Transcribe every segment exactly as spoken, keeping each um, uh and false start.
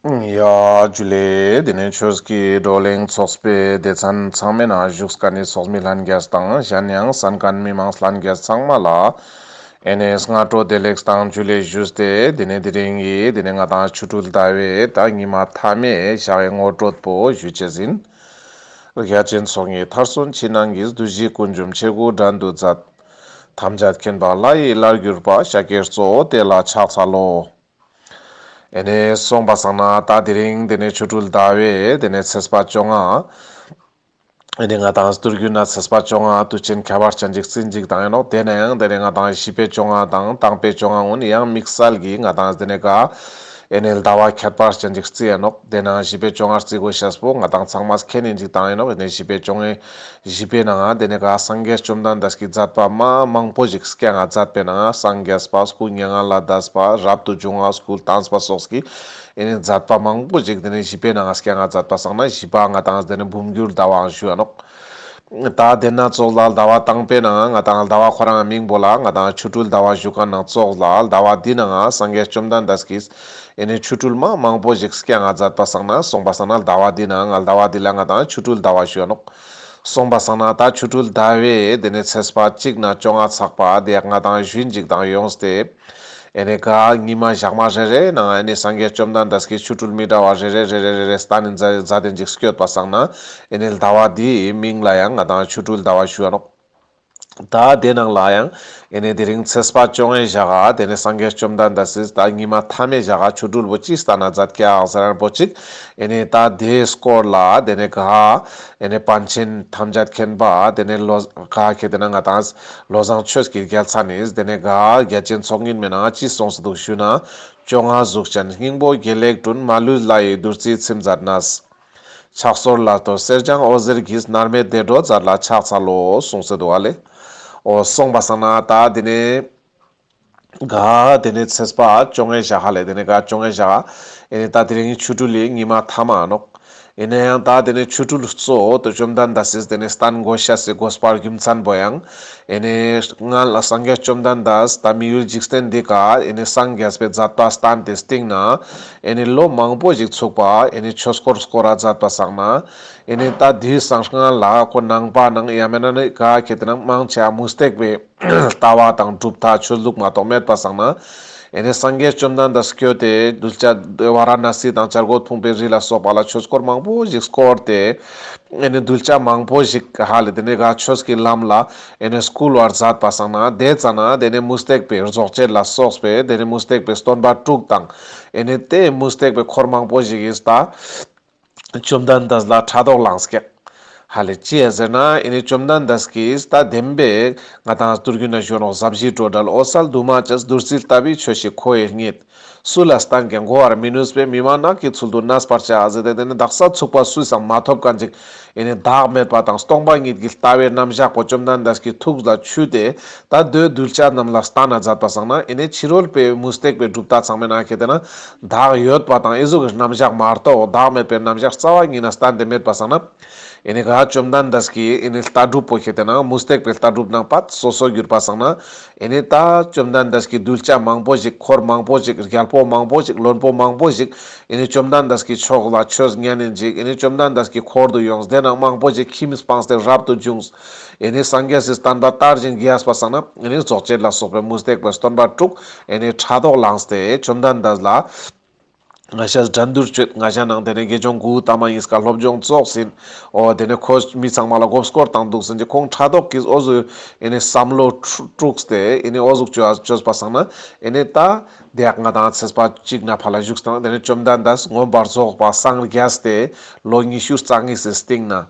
ཡ་ཇུ་ལེ། དེ་ནས་ཆོས་ཀྱི་བགྲོ་གླེང་ཚོགས་པའི་སྡེ་ཚན་ཚང་མའི་ནང་བཞུགས་མཁན་ནི་ཚོགས་མི་ལྷན་རྒྱས་དང་གཞན་ཡང་གསན་མཁན་མི་མང་ལྷན་རྒྱས་ཚང་མ་ལ་ཨེ་ནེ་སྔ་དྲོ་བདེ་ལེགས་དང་ཇུ་ལེ་ཞུས་ཏེ། དེ་ནས་དེ་རིང་གི་དེ་ནས་ང་དང་ཆོ་འཕྲུལ་ཟླ་བའི་ད་ཉི་མ་མཐའ་མའི་ཞག་གི་ངོ་སྤྲོད་པོ་ཞུ་ཅེས་ཡིན། རྒྱལ་ཆེན་ཚོགས་གཉིས་མཐར་སོན་ཕྱི་ནང་གི། བདུད་བཞི་ཀུན་འཇོམས་མཆེད་དགུ་བྲན་དུ་མཛད། ཐམས་ཅད་མཁྱེན་པ་ལྷ་ཡི་བླ་གྱུར་པ། ཤཱཀྱའི་གཙོ་བོ་དེ་ལ་ཕྱག་འཚལ་ལོ། ཨེ་ནེ་སོང་པ་སང་ན་ད་དེ་རིང་དེ་ནས་ཆོ་འཕྲུལ་ཟླ་བའི་དེ་ནས་ཚེས་པ་བཅོ་ལྔ། ཨེ་ནེ་ང་དང་སྟོད་རྒྱུད་ན་ཚེས་པ་བཅོ་ལྔ་དུས་ཆེན་ཁྱད་པར་ཅན་ཅིག་རྩི་ཅིག་དང་ཡིན་ནོག། དེ་ནས་ཡང་དེ་ནས་ང་དང་བཞི་པའི་བཅོ་ལྔ་དང་དང་པོའི་བཅོ་ལྔ་འོན་ཡང་དམིགས་བསལ་གྱི་ང་དང་དེ་ནས་ག་ཨེ་ནེ་ཟླ་བ་ཁྱད་པར་ཅན་ཅིག་རྩི་ཡིན་ནོག། དེ་ནང་བཞི་པའི་བཅོ་ལྔ་རྩི་དགོས་ཤེས་པོ་ང་དང་ཚང་མ་མཁྱེན་ཡིན་ཅིག་དང་ཡིན་ནོག། ཨེ་ནེ་བཞི་པའི་བཅོ་ལྔའི་བཞི་པའི་ནང་དེ་ནས་ག་སངས་རྒྱས་བཅོམ་ལྡན་འདས་ཀྱི་མཛད་པ་མ་མང་པོ་ཞིག་སྐྱང་ང་མཛད་པའི་ནང་སངས་རྒྱས་པ་སྐུ་མྱ་ངན་ལས་འདས་པ་རབ་ཏུ་བྱུང་བ་སྐུ་བལྟམས་པ་སོགས་ཀྱི་ཨེ་ནེ་མཛད་པ་མང་པོ་ཞིག་དེ་ནས་བཞི་པའི་ནང་སྐྱང་ང་མཛད་པ་སང་ན་བཞི་པ་ང་དང་དེ་ནས་འབུམ་འགྱུར་ཟླ་བའང་ཞུ་ཡ་ནོག། ད་དེ་ན་ཙོགས་ལ་ཟླ་བ་དང་པོའི་ནང་ང་དང་ཟླ་བ་ཁོ་རང་མིང་པོ་ལ་ང་དང་ཆོ་འཕྲུལ་ཟླ་བ་ཞུ་མཁན་ནང་ཙོགས་ལ་ཟླ་བ་འདི་ནང་སངས་རྒྱས་བཅོམ་ལྡན་འདས་ཀྱིས་ཨེ་ནེ་ཆོ་འཕྲུལ་མ་མང་པོ་ཞིག་སྐྱང་ང་མཛད་པ་སང་ན་སོང་པ་སང་ན་ཟླ་བ་འདི་ནང་ང་ཟླ་བ་འདི་ལ་ང་དང་ཆོ་འཕྲུལ་ཟླ་བ་ཞུ་ཡ་ནོག། སོང་པ་སང་ན་ད་ཆོ་འཕྲུལ་ཟླ་བའི་དེ་ནས་ཚེས་པ་གཅིག་ནས་བཅོ་ལྔ་ཚག་པ་དེ་ང་དང་ཞུན་ཅིག་དང་ཡོངས་ཏེ། ཨེ་ནེ་ག་ཉི་མ་ཞག་མ་རེ་རེ་ནང་ཨེ་ནེ་སངས་རྒྱས་བཅོམ་ལྡན་འདས་ཀྱི་ཆོ་འཕྲུལ་མི་འདྲ་བ་རེ་རེ་རེ་རེ་རེ་རེ་སྟན་ནས་མཛད་དེ་ཅིག་སྐྱོད་པ་སང་ན་ཨེ་ནེ་ཟླ་བ་འདིའི་མིང་ལ་ཡང་ང་དང་ཆོ་འཕྲུལ་ཟླ་བ་ཞུ་ཡ་ནོག། ད་དེ་ནང་ལ་ཡང་ཨེ་ནེ་དེ་རིང་ཚེས་པ་བཅོ་ལྔའི་ཞག་ག་དེ་ནས་སངས་རྒྱས་བཅོམ་ལྡན་འདས་སི་ད་ཉི་མ་མཐའ་མའི་ཞག་ག་ཆོ་འཕྲུལ་པོ་ཅི་སྟན་ན་མཛད་ཀྱག་ཟེར་ན་པོ་ཅིག་ཨེ་ནེ་ད་དེའི་སྐོར་ལ་དེ་ནས་ག་ཨེ་ནེ་པཎ་ཆེན་ཐམས་ཅད་མཁྱེན་པ་དེ་ནས་ལོ་ག་ཁེ་དེ་ན་ང་དང་བློ་བཟང་ཆོས་ཀྱི་རྒྱལ་མཚན་ནི་དེ་ནས་ག་རྒྱལ་ཆེན་ཚོགས་གཉིས་མའི་ནང་ཅི་གསུངས་སེ་འདུག་ཞུ་ན། བཅོ་ལྔ་གཟུགས་ཅན་སྙིང་པོ་དགེ་ལེགས་དྲུང་། མ་ལུས་ལྷ་ཡི་བདུད་རྩིའི་ཚིམ་མཛད་ནས། ཕྱག་སོར་ལ་ལྟོས་གསེར་སྦྱངས་འོད་ཟེར་གྱིས། མནར་མེད་བདེ་འགྲོ་མཛད་ལ་ཕྱག་འཚལ་ལོ། གསུངས་སེ་འདུག་ཨ་ལེ། འོ་སོང་པ་སང་ན་ད་དེ་ནས་ག་དེ་ནས་ཚེས་པ་བཅོ་ལྔའི་ཞག་ཧ་ལེ། དེ་ནས་ག་བཅོ་ལྔའི་ཞག་ཨེ་ནེ་ད་དེ་རིང་ཆོ་འཕྲུལ་ལི་ཉི་མ་མཐའ་མ་ནོག། ཨེ་ནེ་ཡང་ད་དེ་ནས་ཆོ་འཕྲུལ་གཙོ་བོ་དེ་བཅོམ་ལྡན་འདས་སི་དེ་ནས་སྟན་དགོས་ཤེས་སི་དགོས་པ་རྒྱུ་མཚན་པོ་ཡང་ཨེ་ནེ་སྔ་ལ་སངས་རྒྱས་བཅོམ་ལྡན་འདས་ད་མི་ཡུལ་འཇིག་རྟེན་འདི་ཀ་ཨེ་ནེ་སངས་རྒྱས་པའི་མཛད་པ་སྟན་ཏེ་སྟིང་ནེ་ཨེ་ནེ་ལོ་མང་པོ་ཞིག་ཚུགས་པ་ཨེ་ནེ་ཆོས་འཁོར་བསྐོར་ར་མཛད་པ་སང་ན་ཨེ་ནེ་ད་དེའི་སང་སྔ་ལ་ཁོ་ནང་པ་ནང་ཡང་མེད་ན་ནི་ག་ཁེ་དེ་ནང་མང་ཆེ་མུ་སྟེགས་པའི་ལྟ་བ་དང་གྲུབ་མཐའ་ཆོས་ལུགས་མ་གཏོགས་མེད་པ་སང་ན། ཨེ་ནེ་སངས་རྒྱས་བཅོམ་ལྡན་འདས་སྐྱོད་དེ་གདུལ་བྱ་ཝཱ་ར་ཎ་སི་དང་བྱ་རྒོད་ཕུང་པོའི་རི་ལ་སོགས་པ་ལ་ཆོས་འཁོར་མང་པོ་ཞིག་བསྐོར་ཏེ། ཨེ་ནེ་གདུལ་བྱ་མང་པོ་ཞིག་ཧ་ལེ་དེ་ནས་ག་ཆོས་ཀྱི་ལམ་ལ་ཨེ་ནེ་བསྐུལ་བར་མཛད་པ་སང་ན་དེ་ཙ་ན་དེ་ནས་མུ་སྟེགས་པའི་རྫོགས་བྱེད་ལ་སོགས་པའི་དེ་ནས་མུ་སྟེགས་པའི་སྟོན་པ་དྲུག་དང་། ཨེ་ནེ་དེ་མུ་སྟེགས་པའི་འཁོར་མང་པོ་ཞིག་གིས་ད། བཅོམ་ལྡན་འདས་ལ་ཕྲག་དོག་ལངས་ཀྱག། ཧ་ལེ་ཅི་ཡ་ཟེར་ན་ཨེ་ནེ་བཅོམ་ལྡན་འདས་ཀྱིས་ད་བདེན་པའི་ང་དང་སྟོད་རྒྱུད་ན་ཞུ་ནོག་ཟབ་ཞི་སྤྲོས་བྲལ་འོད་གསལ་འདུས་མ་བྱས། བདུད་རྩི་ལྟ་བུའི་ཆོས་ཤིག་ཁོ་བོས་རྙེད། སུ་ལ་བསྟན་ཀྱང་གོ་བར་མི་ནུས་པས། མི་སྨྲ་ནགས་ཀྱི་ཚུལ་དུ་གནས་པར་བྱ་ཟེར་ཏེ་དེ་ནས་དག་ས་ཚུགས་པ་སུས་སང་མ་ཐོབ་མཁན་ཅིག་ཨེ་ནེ་བདག་མེད་པ་དང་སྟོང་པ་ཉིད་ཀྱི་ལྟ་བའི་རྣམ་གཞག་པོ་བཅོམ་ལྡན་འདས་ཀྱི་ཐུགས་ལ་ཆུད་དེ་ད་དེ་གདུལ་བྱ་རྣམས་ལ་སྟན་ན་མཛད་པ་སང་ན་ཨེ་ནེ་ཕྱི་རོལ་པའི་མུ་སྟེགས་པའི་གྲུབ་མཐའ་ཚང་མའི་ནང་ཁེ་དེ་ན། བདག་ཡོད་པ་དང་ཨེ་ཟུག་གི་རྣམ་གཞག་མ་གཏོགས་བདག་མེད་པའི་རྣམ་གཞག་རྩ་བ་ཉིད་ནས་བསྟན་ཏེ་མེད་པ་སང་ན། ཨེ་ནེ་ག་བཅོམ་ལྡན་འདས་ཀྱི་ཨེ་ནེ་ལྟ་གྲུབ་པོ་ཁེ་དེ་ན་མུ་སྟེགས་པའི་ལྟ་གྲུབ་ནང་པ་སོ་སོ་གྱུར་པ་སང་ན། ཨེ་ནེ་ད་བཅོམ་ལྡན་འདས་ཀྱི་གདུལ་བྱ་མང་པོ་ཞིག་འཁོར་མང་པོ་ཞིག་རྒྱལ་པོ་མང་པོ་ཞིག་བློན་པོ་མང་པོ་ཞིག་ཨེ་ནེ་བཅོམ་ལྡན་འདས་ཀྱི་ཕྱོགས་ལ་ཆོས་ཉན་ནིན་ཅིག་ཨེ་ནེ་བཅོམ་ལྡན་འདས་ཀྱི་འཁོར་དུ་ཡོངས་དེ་ནང་མང་པོ་ཞིག་ཁྱིམ་སྤངས་ཏེ་རབ་ཏུ་བྱུང་། ཨེ་ནེ་སངས་རྒྱས་སི་བསྟན་པ་དར་ཞིང་རྒྱས་པ་སང་ན་ཨེ་ནེ་རྫོགས་བྱེད་ལ་སོགས་པའི་མུ་སྟེགས་པའི་སྟོན་པ་དྲུག་ཨེ་ནེ་ཕྲག་དོག་ལངས་ཏེ་བཅོམ་ལྡན་འདས་ལ། ང་ཞ་འགྲན་བསྡུར་བྱེད། ང་ཞ་ནང་དེ་ནས་དགེ་སྦྱོང་གུ་ཏ་མ་ཡིས་ཀ་སློབ་སྦྱོང་ཙོགས་ཡིན། འོ་དེ་ནས་ཁོ་མི་ཚང་མ་ལ་མགོ་སྐོར་བཏང་འདུག་ཟེར་གྱི་ཁོང་ཕྲག་དོག་གིས་འོ་ཟུག་ཨེ་ནེ་བསམ་བློ་དཀྲུགས་ཏེ་ཨེ་ནེ་འོ་ཟུག་བཅོས་པ་སང་ན་ཨེ་ནེ་ད་དེ་ཡག་ང་དང་ཚེས་པ་གཅིག་ནས་ཕར་ལ་བཞུགས་དང་དེ་ནས་བཅོམ་ལྡན་འདས་མངོན་པར་རྫོགས་པ་སངས་རྒྱས་ཏེ་ལོ་ཉི་ཤུ་རྩ་གཉིས་སི་སྟིང་ནེ།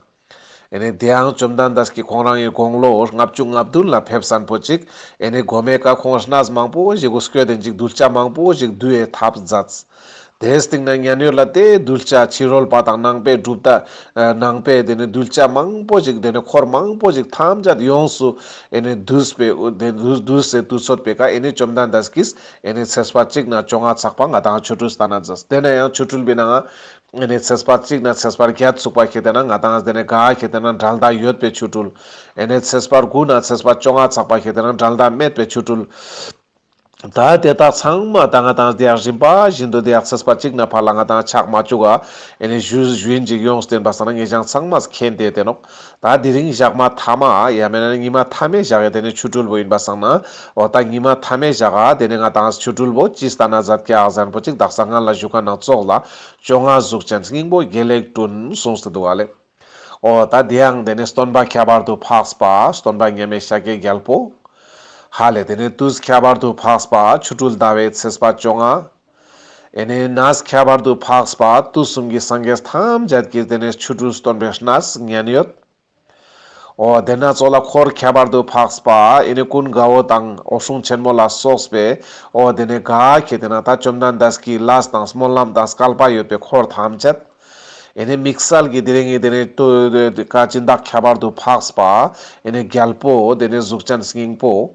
ཨེ་ནེ་དེའང་བཅོམ་ལྡན་འདས་ཀྱིས་ཁོང་རང་གི་དགུང་ལོ་ལྔ་བཅུ་ང་བདུན་ལ་ཕེབས་སན་པོ་ཅིག་ཨེ་ནེ་གོ་མའི་ཀ་ཁོང་གནས་མང་པོ་ཞིག་གུ་སྐྱོད་དེ་ཅིག་གདུལ་བྱ་མང་པོ་ཞིག་འདུལ་བའི་ཐབས་མཛད། དེའི་སྟིང་ནེ་མཉན་ཡོད་ལ་དེ་གདུལ་བྱ་ཕྱི་རོལ་པ་དང་ནང་པའི་གྲུབ་མཐའ་ནང་པའི་དེ་ནས་གདུལ་བྱ་མང་པོ་ཞིག་དེ་ནས་འཁོར་མང་པོ་ཞིག་ཐམས་ཅད་ཡོངས་སུ་ཨེ་ནེ་འདུས་པའི་དེ་འདུས་འདུས་སེ་དུས་ཚོད་པའི་ཀ་ཨེ་ནེ་བཅོམ་ལྡན་འདས་ཀྱིས་ཨེ་ནེ་ཚེས་པ་གཅིག་ནས་བཅོ་ལྔ་ཚག་པ་ང་དང་ཆོ་འཕྲུལ་སྟན་ན་མཛད། དེ་ནས་ཡང་ཆོ་འཕྲུལ་པའི་ནང་ཨེ་ནེ་ཚེས་པ་གཅིག་ནས་ཚེས་པ་བརྒྱད་ཚུགས་པ་ཁེ་དེ་ན་ང་དང་དེ་ནས་ག་ཁེ་དེ་ན་འགྲན་ཟླ་ཡོད་པའི་ཆོ་འཕྲུལ། ཨེ་ནེ་ཚེས་པ་དགུ་ནས་ཚེས་པ་བཅོ་ལྔ་ཚག་པ་ཁེ་དེ་ན་འགྲན་ཟླ་མེད་པའི་ཆོ་འཕྲུལ། ད་དེ་དག་ཚང་མ་ད་ང་དང་དེ་ཡང་རིམ་པ་བཞིན་དུ་དེ་ཡང་ཚེས་པ་གཅིག་ནས་ཕར་ལ་ང་དང་ཆག་མ་བཅུག་ག་ཨེ་ནི་ཞུ་ཞུ་ཡིན་ཅིག་ཡོངས་ཏེ་ཡིན་པ་སང་ན་ངེད་ཅག་ཚང་མས་མཁྱེན་ཏེ་ཡོད་དེ་ནོག་ད་དེ་རིང་ཞག་མ་ཐ་མ་ཡང་མེད་ན་ཉི་མ་ཐ་མའི་ཞག་གི་དེ་ནི་ཆོ་འཕྲུལ་བོ་ཡིན་པ་སང་ན། འོ་ད་ཉི་མ་ཐ་མའི་ཞག་ག་དེ་ནི་ང་དང་ཆོ་འཕྲུལ་བོ་ཅི་སྟན་ན་མཛད་ཀྱག་ཟེར་ན་པོ་ཅིག་དག་ས་སྔན་ལ་ཞུ་ཁན་ནང་ཙོགས་ལ་བཅོ་ལྔ་གཟུགས་ཅན་སྙིང་པོ་དགེ་ལེགས་དྲུང་གསུངས་ཏེ་འདུག་ག་ལེ། འོ་ད་དེ་ཡང་དེ་ནི་སྟོན་པ་ཁྱད་པར་དུ་འཕགས་པ་སྟོན་པ་མཉམ་མེད་ཤཱཀྱའི་རྒྱལ་པོ། ཧ་ལེ་དེ་ནི་དུས་ཁྱད་པར་དུ་འཕགས་པ་ཆོ་འཕྲུལ་ཟླ་བའི་ཚེས་པ་བཅོ་ལྔ། ཨེ་ནི་གནས་ཁྱད་པར་དུ་འཕགས་པ་དུས་གསུམ་གྱི་སངས་རྒྱས་ཐམས་ཅད་ཀྱི་དེ་ནི་ཆོ་འཕྲུལ་སྟོན་པའི་གནས་མཉན་ཡོད། འོ་དེ་ན་ཙོགས་ལ་འཁོར་ཁྱད་པར་དུ་འཕགས་པ་ཨེ་ནི་ཀུན་དགའ་བོ་དང་འོད་སྲུང་ཆེན་མོ་ལ་སོགས་པའི་འོ་དེ་ནི་ག་ཁེ་དེ་ན་ད་བཅོམ་ལྡན་འདས་ཀྱི་ལས་དང་སྨོན་ལམ་དང་སྐལ་པ་ཡོད་པའི་འཁོར་ཐམས་ཅད། ཨེ་ནི་དམིགས་བསལ་གྱི་དེ་རིང་གི་དེ་ནི་ཏུ་ཀ་སྦྱིན་བདག་ཁྱད་པར་དུ་འཕགས་པ་ཨེ་ནི་རྒྱལ་པོ་དེ་ནི་གཟུགས་ཅན་སྙིང་པོ།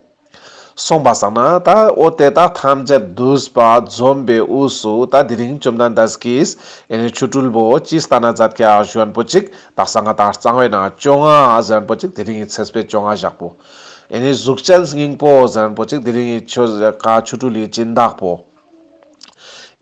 སོང་པ་སང་ན་ད་འོ་དེ་དག་ཐམས་ཅད་བསྡུས་པ་འཛོམས་པའི་དབུས་སུ་ད་དེ་རིང་བཅོམ་ལྡན་འདས་ཀྱིས་ཨེ་ནི་ཆོ་འཕྲུལ་བོ་ཅི་སྟན་ན་མཛད་ཀྱག་ཞུ་ཁན་པོ་ཅིག་དག་ས་ང་དང་རྩ་བའི་ནང་བཅོ་ལྔ་ཟེར་ཁན་པོ་ཅིག་དེ་རིང་གི་ཚེས་པའི་བཅོ་ལྔ་ཞག་པོ། ཨེ་ནི་གཟུགས་ཅན་སྙིང་པོ་ཟེར་ཁན་པོ་ཅིག་དེ་རིང་གི་ཆོ་ག་ཆོ་འཕྲུལ་ལི་སྦྱིན་བདག་པོ།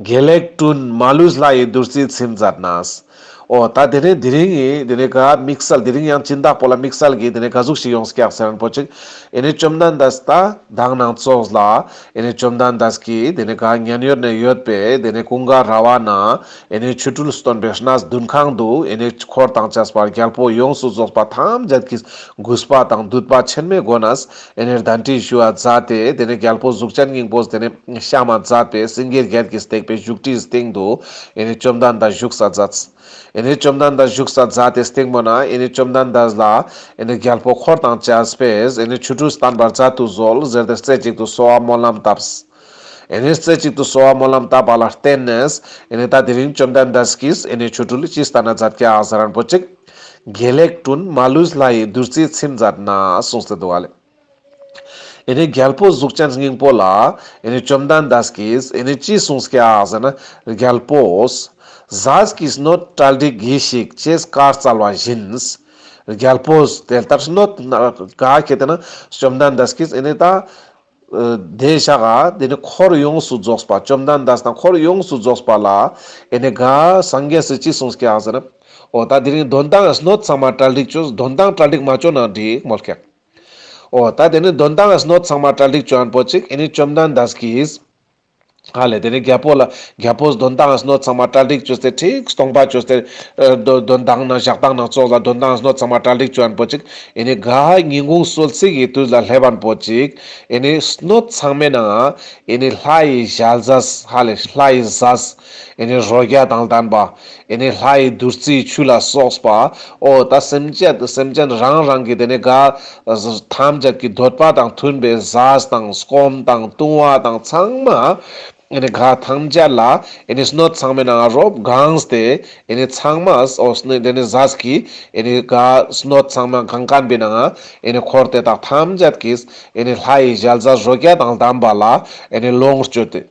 དགེ་ལེགས་དྲུང་མ་ལུས་ལྷ་ཡི་བདུད་རྩིས་ཚིམ་མཛད་ནས། འོ་ད་དེ་ནི་དེ་རིང་གི་དེ་ནི་ག་དམིགས་བསལ་དེ་རིང་ཡང་སྦྱིན་བདག་པོ་ལ་དམིགས་བསལ་གྱི་དེ་ནི་ག་ཟུག་ཞིག་ཡོངས་ཀྱག་ཟེར་ཁན་པོ་ཅིག་ཨེ་ནི་བཅོམ་ལྡན་འདས་ད་མདང་ནང་ཙོགས་ལ་ཨེ་ནི་བཅོམ་ལྡན་འདས་ཀྱི་དེ་ནི་ག་མཉན་ཡོད་ནས་ཡོད་པའི་དེ་ནི་ཀུན་དགའ་ར་བ་ན་ཨེ་ནི་ཆོ་འཕྲུལ་སྟོན་པའི་གནས་འདུན་ཁང་དུ་ཨེ་ནི་འཁོར་དང་བཅས་པ་རྒྱལ་པོ་ཡོངས་སུ་རྫོགས་པ་ཐམས་ཅད་ཀྱིས་གུས་པ་དང་འདུད་པ་ཆེན་མོའི་སྒོ་ནས་ཨེ་ནི་གདན་འདྲེན་ཞུ་བ་མཛད་དེ་དེ་ནི་རྒྱལ་པོ་གཟུགས་ཅན་སྙིང་པོས་དེ་ནི་གཤམ་མ་མཛད་པའི་སེང་གེ་བརྒྱད་ཀྱིས་བཏེགས་པའི་བཞུགས་ཁྲིའི་སྟེང་དུ་ཨེ་ནི་བཅོམ་ལྡན་འདས་བཞུགས་ས་མཛད། ཨེ་ནི་བཅོམ་ལྡན་འདས་བཞུགས་ས་མཛད་དེ་སྟེང་མོ་ན་ཨེ་ནི་བཅོམ་ལྡན་འདས་ལ་ཨེ་ནི་རྒྱལ་པོ་འཁོར་དང་བཅས་པས་ཨེ་ནི་ཆོ་འཕྲུལ་བསྟན་པར་མཛད་དུ་གསོལ་ཟེར་ཏེ་རྩེ་གཅིག་ཏུ་གསོལ་བ་སྨོན་ལམ་བཏབས། ཨེ་ནི་རྩེ་གཅིག་ཏུ་གསོལ་བ་སྨོན་ལམ་བཏབ་པ་ལ་བརྟེན་ནས་ཨེ་ནི་ད་དེ་རིང་བཅོམ་ལྡན་འདས་ཀྱིས་ཨེ་ནི་ཆོ་འཕྲུལ་ཅི་སྟན་ན་མཛད་ཀྱག་ཟེར་ཁན་པོ་ཅིག་དགེ་ལེགས་དྲུང་མ་ལུས་ལྷ་ཡི་བདུད་རྩིས་ཚིམ་མཛད་ནས་གསུངས་ཏེ་འདུག་ག་ལེ། ཨེ་ནི་རྒྱལ་པོ་གཟུགས་ཅན་སྙིང་པོ་ལ་ཨེ་ནི་བཅོམ་ལྡན་འདས་ཀྱིས་ཨེ་ནི་ཅི་གསུངས་ཀྱག་ཟེར་ན་རྒྱལ་པོས། ཟས་ཀྱི་སྣོད་གྲ་སྒྲིག་གྱིས་ཤིག་ཅེས་བཀའ་སྩལ་བ་བཞིན། རྒྱལ་པོས་དེ་ལྟར་སྣོད་ག་ཁེ་དེ་ན་བཅོམ་ལྡན་འདས་ཀྱིས་ཨེ་ནི་ད་དེ་ཞག་ག་དེ་ནི་འཁོར་ཡོངས་སུ་རྫོགས་པ་བཅོམ་ལྡན་འདས་དང་འཁོར་ཡོངས་སུ་རྫོགས་པ་ལ་ཨེ་ནི་ག་སངས་རྒྱས་སུ་ཅི་གསུངས་ཀྱག་ཟེར་ན། འོ་ད་དེ་རིང་དོན་དང་སྣོད་ཚང་མ་གྲ་སྒྲིག་བཅོས། དོན་དང་གྲ་སྒྲིག་མ་བཅོས་ན་འགྲིག་མོལ་ཀྱག་འོ་ད་དེ་ནི་དོན་དང་སྣོད་ཚང་མ་གྲ་སྒྲིག་བཅོ་ཁན་པོ་ཅིག་ཨེ་ནི་བཅོམ་ལྡན་འདས་ཀྱིས། ཧ་ལེ་དེ་ནི་རྒྱལ་པོ་ལ་རྒྱལ་པོས་དོན་དང་སྣོད་ཚང་མ་གྲ་སྒྲིག་བཅོས་ཏེ་ཁྲིག་སྟོང་པ་བཅོས་ཏེ་ཨ་དོ་དོན་དང་ན་ཞག་དང་ན་ཙོགས་ལ་དོན་དང་སྣོད་ཚང་མ་གྲ་སྒྲིག་བཅོ་ཁན་པོ་ཅིག་ཨེ་ནི་ག་ཉིན་གུང་གསོལ་ཚིགས་ཀྱི་དུས་ལ་སླེབས་ཁན་པོ་ཅིག་ཨེ་ནི་སྣོད་ཚང་མའི་ནང་ཨེ་ནི་ལྷ་ཡི་ཞལ་ཟས་ཧ་ལེ་ལྷ་ཡི་ཟས་ཨེ་ནི་རོ་བརྒྱ་དང་ལྡན་པ། ཨེ་ནི་ལྷ་ཡི་བདུད་རྩིའི་ཆུ་ལ་སོགས་པ། འོ་ད་སེམས་ཅན་སེམས་ཅན་རང་རང་གི་དེ་ནི་ག་ཐམས་ཅད་ཀྱི་འདོད་པ་དང་མཐུན་པའི་ཟས་དང་སྐོམ་དང་བཏུང་བ་དང་ཚང་མ་ཨེ་ནི་ག་ཐམས་ཅད་ལ་ཨེ་ནི་སྣོད་ཚང་མའི་ནང་རོབ་གང་སྟེ་ཨེ་ནི་ཚང་མ་འོ་སྣོད་དེ་ནི་ཟས་ཀྱི་ཨེ་ནི་ག་སྣོད་ཚང་མ་གང་ཁན་པའི་ནང་ཨེ་ནི་འཁོར་དེ་དག་ཐམས་ཅད་ཀྱིས་ཨེ་ནི་ལྷ་ཡི་ཞལ་ཟས་རོ་བརྒྱ་དང་ལྡན་པ་ལ་ཨེ་ནི་ལོངས་སྤྱོད་དེ།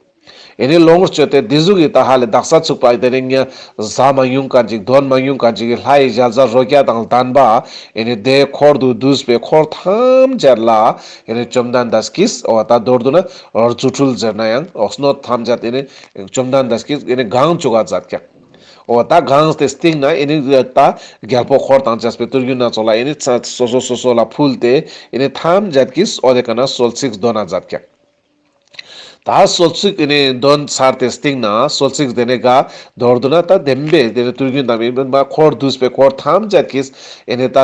ཨེ་ནི་ལོངས་སྤྱོད་དེ་འདི་ཟུག་གི་ད་ཧ་ལེ་དག་ས་ཚུགས་པ་དེ་ནི་ཉ་ཟ་མ་མྱོང་ཁན་ཅིག་འདོན་མ་མྱོང་ཁན་ཅིག་གི་ལྷ་ཡི་ཞལ་ཟས་རོ་བརྒྱ་དང་ལྡན་པ་ཨེ་ནི་དེ་འཁོར་དུ་བསྡུས་པའི་འཁོར་ཐམས་ཅད་ལ་ཨེ་ནི་བཅོམ་ལྡན་འདས་ཀྱིས་འོ་ད་མདོར་བསྡུ་ན་རྫུ་འཕྲུལ་ཟེར་ན་ཡང་འོ་སྣོད་ཐམས་ཅད་ཨེ་ནི་བཅོམ་ལྡན་འདས་ཀྱིས་ཨེ་ནི་གང་བཅུག་ག་མཛད་ཀྱག་འོ་ད་གང་སྟེ་སྟེང་ན་ཨེ་ནི་ད་རྒྱལ་པོ་འཁོར་དང་བཅས་པའི་དུས་རྒྱུན་ན་ཙོགས་ལ་ཨེ་ནི་ཚ་སོ་སོ་སོ་སོ་ལ་ཕུལ་ཏེ་ཨེ་ནི་ཐམས་ཅད་ཀྱིས་འོ་དེ་ཀ་ན་གསོལ་ཚིགས་འདོན་ན་མཛད་ཀྱག་ད་གསོལ་ཚིགས་ཨེ་ནི་འདོན་ཚར་ཏེ་སྟིང་ནེ་གསོལ་ཚིགས་དེ་ནེ་ག་མདོར་བསྡུ་ན་ད་བདེན་པའི་དེ་ནེ་དུས་རྒྱུན་དང་མི་མཐུན་པ་འཁོར་འདུས་པའི་འཁོར་ཐམས་ཅད་ཀྱིས་ཨེ་ནི་ད་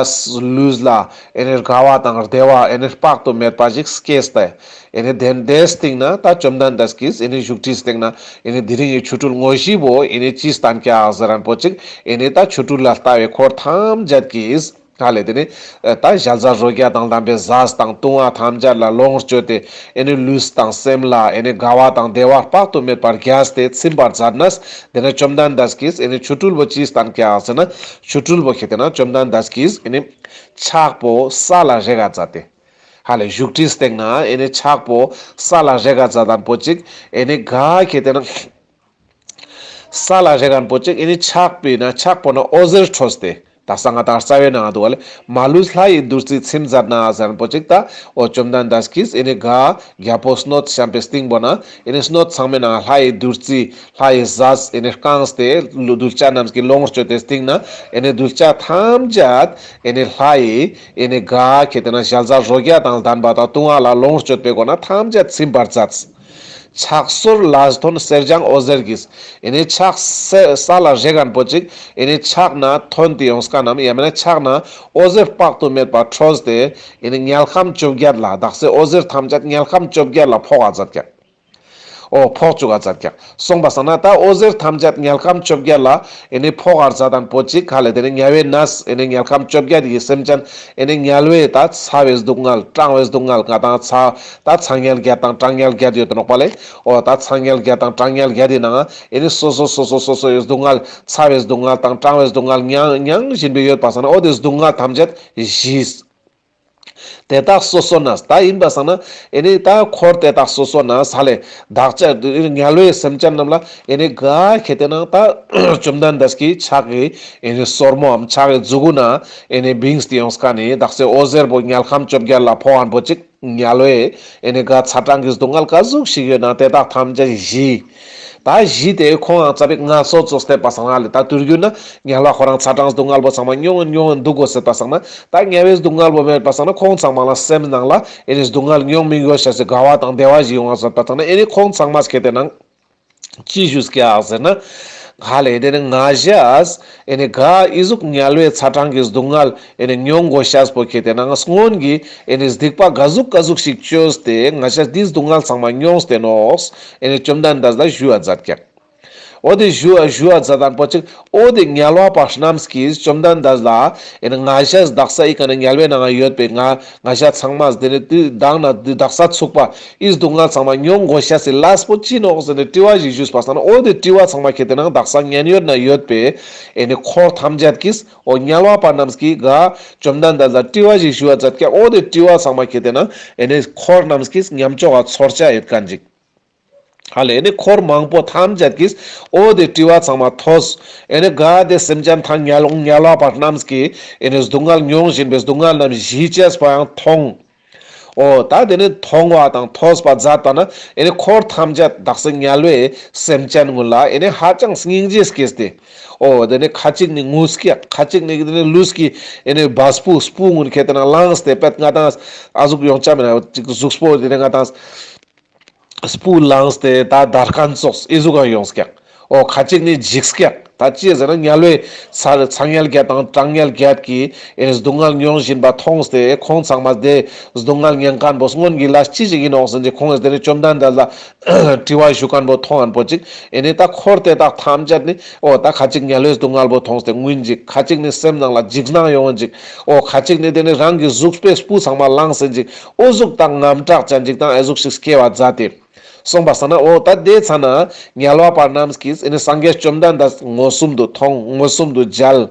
ལུས་ལ་ཨེ་ནི་དགའ་བ་དང་བདེ་བ་ཨེ་ནི་དཔག་ཏུ་མེད་པ་ཞིག་སྐྱེས་ཏེ་ཨེ་ནི་དེ་དེའི་སྟིང་ནེ་ད་བཅོམ་ལྡན་འདས་ཀྱིས་ཨེ་ནི་བཞུགས་ཁྲིའི་སྟིང་ནེ་ཨེ་ནི་དེ་རིང་གི་ཆོ་འཕྲུལ་དངོས་གཞི་བོ་ཨེ་ནི་ཅི་སྟན་ཀྱག་ཟེར་རན་པོ་ཅིག་ཨེ་ནི་ད་ཆོ་འཕྲུལ་ལ་ལྟ་བའི་འཁོར་ཐམས་ཅད་ཀྱིས། ཧ་ལེ་དེ་ནི་ད་ཞལ་ཟས་རོ་བརྒྱ་དང་ལྡན་པའི་ཟས་དང་བཏུང་བ་ཐམས་ཅད་ལ་ལོངས་སྤྱོད་དེ་ཨེ་ནི་ལུས་དང་སེམས་ལ་ཨེ་ནི་དགའ་བ་དང་བདེ་བ་དཔག་ཏུ་མེད་པར་རྒྱས་ཏེ་ཚིམ་པར་མཛད་ནས་དེ་ནེ་བཅོམ་ལྡན་འདས་ཀྱིས་ཨེ་ནི་ཆོ་འཕྲུལ་བོ་ཅི་སྟན་ཀྱག་ཟེར་ན་ཆོ་འཕྲུལ་བོ་ཁེ་ཏེ་ན་བཅོམ་ལྡན་འདས་ཀྱིས་ཨེ་ནི་ཕྱག་པོ་ས་ལ་རེག་ག་མཛད་དེ། ཧ་ལེ་བཞུགས་ཁྲིའི་སྟེང་ནེ་ཨེ་ནི་ཕྱག་པོ་ས་ལ་རེག་ག་མཛད་དན་པོ་ཅིག་ཨེ་ནི་ག་ཁེ་ཏེ་ན། ས་ལ་རེག་གན་པོ་ཅིག་ཨེ་ནི་ཕྱག་པོའི་ནང་ཕྱག་པོ་ནང་འོད་ཟེར་འཕྲོས་ཏེ་ད་ ཨ་ས་ང་ཏང་རྩ་བའི་ནང་འདུག་ག་ལེ། མ་ལུས་ལྷ་ཡི་བདུད་རྩིས་ཚིམ་མཛད་ན་ཟེར་ན་པོ་ཅིག་ད་འོ་བཅོམ་ལྡན་འདས་ཀྱིས་ཨེ་ནི་ག་རྒྱལ་པོ་སྣོད་བཤམས་པའི་སྟེང་པོ་ན་ཨེ་ནི་སྣོད་ཚང་མའི་ནང་ལྷ་ཡི་བདུད་རྩི་ལྷ་ཡི་ཟས་ཨེ་ནི་བཀང་སྟེ་གདུལ་བྱ་རྣམས་ཀྱི་ལོངས་སྤྱོད་དེ་སྟེང་ན་ཨེ་ནི་གདུལ་བྱ་ཐམས་ཅད་ཨེ་ནི་ལྷ་ཡི་ཨེ་ནི་ག་ཁེ་ཏེ་ན་ཞལ་ཟས་རོ་བརྒྱ་དང་ལྡན་པ་དང་བཏུང་བ་ལ་ལོངས་སྤྱོད་པའི་སྒོ་ན་ཐམས་ཅད་ཚིམ་པར་མཛད། ཕྱག་སོར་ལས་ཐོན་གསེར་སྦྱངས་འོད་ཟེར་གྱིས། ཨེ་ནི་ཕྱག་ས་ལ་རེག་གན་པོ་ཅིག་ཨེ་ནི་ཕྱག་ན་ཐོན་ཏེ་ཡོངས་ཀ་ནམ་ཡང་མེད་ན་ཕྱག་ན་འོད་ཟེར་དཔག་ཏུ་མེད་པ་འཕྲོས་ཏེ་ཨེ་ནི་དམྱལ་ཁམས་བཅོ་བརྒྱད་ལ་དག་སའི་འོད་ཟེར་ཐམས་ཅད་དམྱལ་ཁམས་བཅོ་བརྒྱད་ལ་ཕོག་ག་མཛད་ཀྱག། འོ་ཕོག་བཅུག་ག་མཛད་ཀྱག། སོང་པ་སང་ན་ད་འོད་ཟེར་ཐམས་ཅད་དམྱལ་ཁམས་བཅོ་བརྒྱད་ལ་ཨེ་ནི་ཕོག་ག་མཛད་དན་པོ་ཅིག་ག་ལེ། དེ་ནི་དམྱལ་བའི་གནས་ཨེ་ནི་དམྱལ་ཁམས་བཅོ་བརྒྱད་ཀྱི་སེམས་ཅན་ཨེ་ནི་དམྱལ་བའི་ད་ཚ་བའི་སྡུག་བསྔལ་གྲང་བའི་སྡུག་བསྔལ་ང་དང་ཚ་ད་ཚ་དམྱལ་བརྒྱད་དང་གྲང་དམྱལ་བརྒྱད་ཡོད་དེ་ནོག་པ་ལེ། འོ་ད་ཚ་དམྱལ་བརྒྱད་དང་གྲང་དམྱལ་བརྒྱད་དེ་ནང་ཨེ་ནི་སོ་སོ་སོ་སོ་སོ་སོ་ཡི་སྡུག་བསྔལ་ཚ་བའི་སྡུག་བསྔལ་དང་གྲང་བའི་སྡུག་བསྔལ་མྱང་མྱང་བཞིན་པའི་ཡོད་པ་སང་ན་འོ་དེ་སྡུག་བསྔལ་ཐམས་ཅད་ཞི། དེ་དག་སོ་སོ་ན་ད་ཡིན་པ་སང་ན་ཨེ་ནི་ད་འཁོར་དེ་དག་སོ་སོ་ན་ས་ལེ་བདག་ཅག་དམྱལ་བའི་སེམས་ཅན་རྣམས་ལ་ཨེ་ནི་ག་ཁེ་ཏེ་ནང་ད་བཅོམ་ལྡན་འདས་ཀྱི་ཕྱག་གི་ཨེ་ནི་སོར་མོའམ་ཕྱག་གི་མཛུ་གུ་ན་ཨེ་ནི་བིངས་ཏེ་ཡོངས་ཀ་ནི་དག་སའི་འོད་ཟེར་པོ་དམྱལ་ཁམས་བཅོ་བརྒྱད་ལ་ཕོག་གན་པོ་ཅིག་དམྱལ་བའི་ཨེ་ནི་ག་ཚ་གྲང་གི་སྡུག་བསྔལ་ག་ཟུག་ཞིག་ཡོད་ན་དེ་དག་ཐམས་ཅད་ཞི། ད་ཞི་དེ་ཁོང་ཡང་ཙ་པིག་ངལ་གསོ་ཙོགས་ཏེ་པ་སང་ང་ལེ་ད་དུས་རྒྱུན་ན་དམྱལ་བ་ཁོ་རང་ཚ་གྲང་སྡུག་བསྔལ་པོ་ཚང་མ་མྱོང་མྱོང་འདུག་གོ་ཟེར་པ་སང་ན་ད་དམྱལ་བའི་སྡུག་བསྔལ་པོ་མེད་པ་སང་ན་ཁོང་ཚང་མ་ལ་སེམས་ནང་ལ་ཨེ་ནི་སྡུག་བསྔལ་མྱོང་མི་དགོས་ཤེས་སི་དགའ་བ་དང་བདེ་བ་ཞིག་ཡོང་བ་ཟེར་པ་སང་ན་ཨེ་ནི་ཁོང་ཚང་མ་ཁེ་ཏེ་ནང་ཅི་ཞུས་ཀྱག་ཟེར་ན། ག་ལེ་དེ་ནི་ང་ཞས་ཨེ་ནི་ག་ཨི་ཟུག་དམྱལ་བའི་ཚ་གྲང་གི་སྡུག་བསྔལ་ཨེ་ནི་མྱོང་དགོས་ཤེས་པོ་ཁེ་ཏེ་ནང་སྔོན་གྱི་ཨེ་ནི་སྡིག་པ་ག་ཟུག་ག་ཟུག་ཞིག་བཅོས་ཏེ་ང་ཞས་འདི་སྡུག་བསྔལ་ཚང་མ་མྱོངས་ཏེ་ནོག་ཟེར་ཨེ་ནི་བཅོམ་ལྡན་འདས་ལ་ཞུ་བ་མཛད་ཀྱག། འོ་དེ་ཞུ་བ་ཞུ་བ་མཛད་དན་པོ་ཅིག་འོ་དེ་དམྱལ་བ་པ་རྣམས་ཀྱིས་བཅོམ་ལྡན་འདས་ལ་ཨེ་ནི་ང་ཞས་དག་ས་ཨི་ཀ་ནི་དམྱལ་བའི་ནང་ཡོད་པའི་ང་ང་ཞ་ཚང་མ་དེ་ནི་དུས་དང་ན་དུས་དག་ས་ཚུགས་པ་ཨི་སྡུག་བསྔལ་ཚང་མ་མྱོང་དགོས་ཤེས་སི་ལས་པོ་ཅི་ནོག་ཟེར་ནས་དྲི་བ་ཞིག་ཞུས་པ་སང་ན་འོ་དེ་དྲི་བ་ཚང་མ་ཁེ་ཏེ་ནང་དག་ས་མཉན་ཡོད་ན་ཡོད་པའི་ཨེ་ནི་འཁོར་ཐམས་ཅད་ཀྱིས་འོ་དམྱལ་བ་པ་རྣམས་ཀྱིས་ག་བཅོམ་ལྡན་འདས་ལ་དྲི་བ་ཞིག་ཞུ་བ་མཛད་ཀྱག། འོ་དེ་དྲི་བ་ཚང་མ་ཁེ་ཏེ་ནང་ཨེ་ནི་འཁོར་རྣམས་ཀྱིས་ཉམས་ཆོག་ག་ཚོར་ཆ་ཡོད་མཁན་ཅིག། ཧ་ལེ་ཨེ་ནི་འཁོར་མང་པོ་ཐམས་ཅད་ཀྱིས་འོ་དེ་དྲི་བ་ཚང་མ་ཐོས། ཨེ་ནི་ག་དེ་སེམས་ཅན་ཐང་དམྱལ་དམྱལ་བ་པ་རྣམས་ཀྱིས་ཨེ་ནི་སྡུག་བསྔལ་མྱོང་བཞིན་པའི་སྡུག་བསྔལ་རྣམས་ཞི་བྱེད་པ་ཡང་མཐོང་། འོ་ད་དེ་ནི་མཐོང་བ་དང་ཐོས་པ་མཛད་པ་ན་ཨེ་ནི་འཁོར་ཐམས་ཅད་དག་ས་དམྱལ་བའི་སེམས་ཅན་ཀུན་ལ་ཨེ་ནི་ཧ་ཅང་སྙིང་རྗེ་སྐྱེས་ཏེ། འོ་དེ་ནི་ཁ་ཅིག་ནི་ངུ་སྐྱག། ཁ་ཅིག་ནི་དེ་ནི་ལུས་ཀྱི་ཨེ་ནི་བ་སྤུ་སྤུ་ཀུན་ཁེ་ཏེ་ནང་ལངས་ཏེ་པད་ང་དང་ཨ་ཟུག་ཡོང་ཆ་མེད་ན་ཅིག་གཟུགས་པོ་དེ་ནི་ང་དང་སྤུ་ལངས་ཏེ་ད་འདར་མཁན་ཙོགས་ཨི་ཟུག་ག་ཡོང་སྐྱག། འོ་ཁ་ཅིག་ནི་འཇིགས་སྐྱག། ད་ཅི་ཟེར་ན་དམྱལ་བའི་ཚ་ཚ་དམྱལ་བརྒྱད་དང་གྲང་དམྱལ་བརྒྱད་ཀྱི་ཨེ་ནི་སྡུག་བསྔལ་མྱོང་བཞིན་པ་མཐོང་སྟེ་ཁོང་ཚང་མ་དེ་སྡུག་བསྔལ་མྱོང་མཁན་པོ་སྔོན་གྱི་ལས་ཅི་ཞིག་ཡིན་ནོག་ཟེར་གྱི་ཁོང་དེ་ནི་བཅོམ་ལྡན་འདས་ལ་དྲི་བ་ཞུ་མཁན་པོ་མཐོང་མཁན་པོ་ཅིག། ཨེ་ནི་ད་འཁོར་དེ་དག་ཐམས་ཅད་ནི་འོ་ད་ཁ་ཅིག་དམྱལ་བའི་སྡུག་བསྔལ་པོ་མཐོང་སྟེ་ངུ་ཡིན་ཅིག། ཁ་ཅིག་ནི་སེམས་ནང་ལ་འཇིགས་སྣང་ཡོང་ཡིན་ཅིག། འོ་ཁ་ཅིག་ནི་དེ་ནི་རང་གི་གཟུགས་པོའི་སྤུ་ཚང་མ་ལངས་ཡིན་ཅིག། འོ་ཟུག་དང་དངངས་སྐྲག་ཅན་ཅིག་དང་ཨེ་ཟུག་ཞིག་སྐྱེ་བ་མཛད་དེ། སོང་པ་སང་ན་འོ་ད་དེ་ཚ་ན་དམྱལ་བ་པ་རྣམས་ཀྱིས་ཨེ་ནི་སངས་རྒྱས་བཅོམ་ལྡན་འདས་མངོན་སུམ་དུ་མཐོང་མངོན་སུམ་དུ་མཇལ།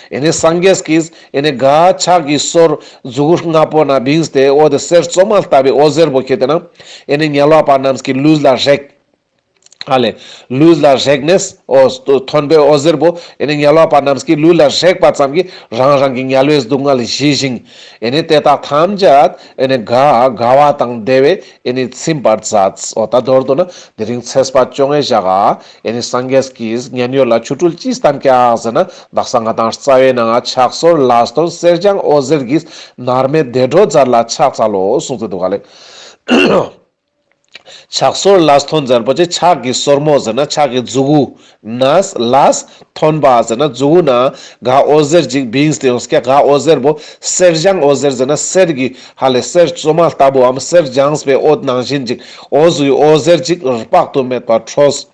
ཨེ་ནི་སངས་རྒྱས་ཀྱིས་ཨེ་ནི་ག་ཕྱག་གི་སོར་མཛུ་གུ་ལྔ་པོ་ན་བིངས་ཏེ་འོ་དེ་གསེར་བཙོ་མ་ལྟ་བུའི་འོད་ཟེར་པོ་ཁེ་ཏེ་ནང་ཨེ་ནི་དམྱལ་བ་པ་རྣམས་ཀྱི་ལུས་ལ་རེག། ཨ་ལེ། ལུས་ལ་རེག་ནས་འོ་ཐོན་པའི་འོད་ཟེར་པོ་ཨེ་ནི་དམྱལ་བ་པ་རྣམས་ཀྱི་ལུས་ལ་རེག་པ་ཙམ་གྱིས་རང་རང་གི་དམྱལ་བའི་སྡུག་བསྔལ་ཞི་ཞིང་། ཨེ་ནི་དེ་དག་ཐམས་ཅད་ཨེ་ནི་དགའ་དགའ་བ་དང་བདེ་བས་ཨེ་ནི་ཚིམ་པར་མཛད། འོ་ད་མདོར་བསྡུ་ན་དེ་རིང་ཚེས་པ་བཅོ་ལྔའི་ཞག་ག་ཨེ་ནི་སངས་རྒྱས་ཀྱིས་མཉན་ཡོད་ལ་ཆོ་འཕྲུལ་ཅི་བསྟན་ཀྱག་ཟེར་ན་དག་ས་ང་དང་རྩ་བའི་ནང་ཕྱག་སོར་ལས་ཐོན་གསེར་སྦྱངས་འོད་ཟེར་གྱིས། མནར་མེད་བདེ་འགྲོ་མཛད་ལ་ཕྱག་འཚལ་ལོ་གསུངས་ཏེ་འདུག་ག་ལེ། ཕྱག་སོར་ལས་ཐོན་ཟེར་པོ་ཅིག་ཕྱག་གི་སོར་མོ་ཟེར་ན་ཕྱག་གི་མཛུ་གུ་ནས་ལས་ཐོན་པ་ཟེར་ན་མཛུ་གུ་ན་ག་འོད་ཟེར་ཅིག་བིངས་ཏེ་ཡོང་སྐྱག། ག་འོད་ཟེར་པོ་གསེར་སྦྱངས་འོད་ཟེར་ཟེར་ན་གསེར་གྱི་ཧ་ལེ་གསེར་བཙོ་མ་ལྟ་བུའམ་གསེར་སྦྱངས་པའི་འོད་ནང་བཞིན་ཅིག་འོ་ཟུག་འོད་ཟེར་ཅིག་དཔག་ཏུ་མེད་པ་འཕྲོས།